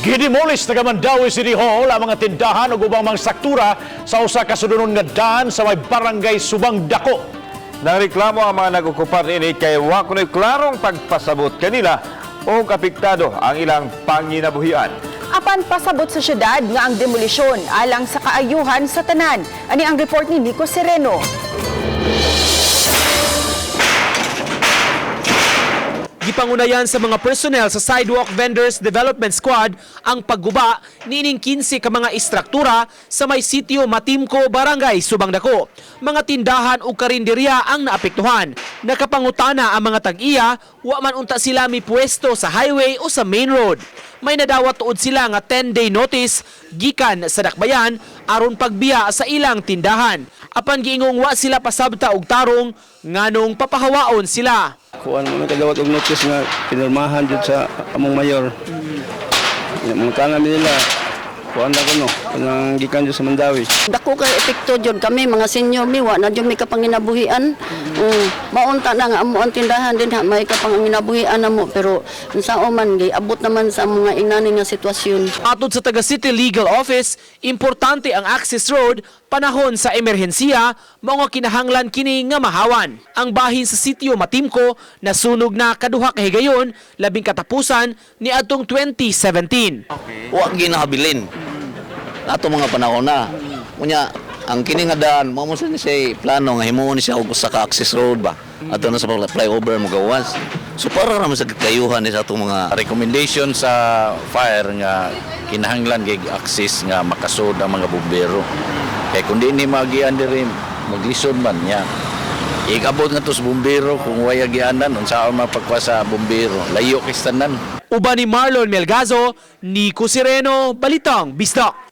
Gidemolish taga Mandaue City Hall ang mga tindahan ug ubang mga struktura sa usa ka sudonon nga daan sa may barangay Subang Dako. Nangreklamo ang mga nag-okupar niini kay wa kuno'y klarong pagpasabot kanila o apektado ang ilang panginabuhian. Apan pasabot sa syudad nga ang demolisyon alang sa kaayuhan sa tanan. Ani ang report ni Nico Sereno. Gipangunayan sa mga personnel sa Sidewalk Vendors Development Squad ang pagguba niining 15 ka mga istruktura sa may sitio Matimco, Barangay Subang Dako. Mga tindahan ug karinderya ang naapektuhan. Nakapangutana ang mga tag-iya, wa man unta sila mipuwesto sa highway o sa main road. May nadawat tuod sila nga 10-day notice gikan sa dakbayan aron pagbiya sa ilang tindahan. Apan giingong wa sila pasabta og tarong nganong papahawaon sila. Kuan mo kadawat og notice nga pinirmahan jud sa among mayor. Mga tanan nila kuan na kuno kanang gikan jud sa Mandaue. Dako kay epekto jud kami mga senior mi, wa na jud mi kapanginabuhian. Maunta na nga amo ang tindahan din ha, may kapanginabuhian na mo, pero unsaon man abot naman sa mga inani nga sitwasyon. Atod sa taga City Legal Office, importante ang access road panahon sa emerhensiya, mao nga kinahanglan kini nga mahawan. Ang bahin sa sitio Matimco nasunog na kaduha ka higayon labing katapusan ni adtong 2017. Wa ginahabilin. Ato mga panahon na. Unya, ang kini nga daan, mao mo sa ni siya plano nga himuon ni siya og usa ka access road ba. Ato na sa flyover mo gawas. So para ra man sa kayuhan ni sa atong mga Recommendation sa fire nga kinahanglan kay access nga makasud ang mga bumbero. Kay kung di ni magian diri, maglisod man niya. Ikabot nga to sa bumbero kung way agianan, unsaon mapagkuha sa bumbero, layo kay tanan. Uban ni Marlon Melgazo, Nico Sireno, Balitang Bisdak.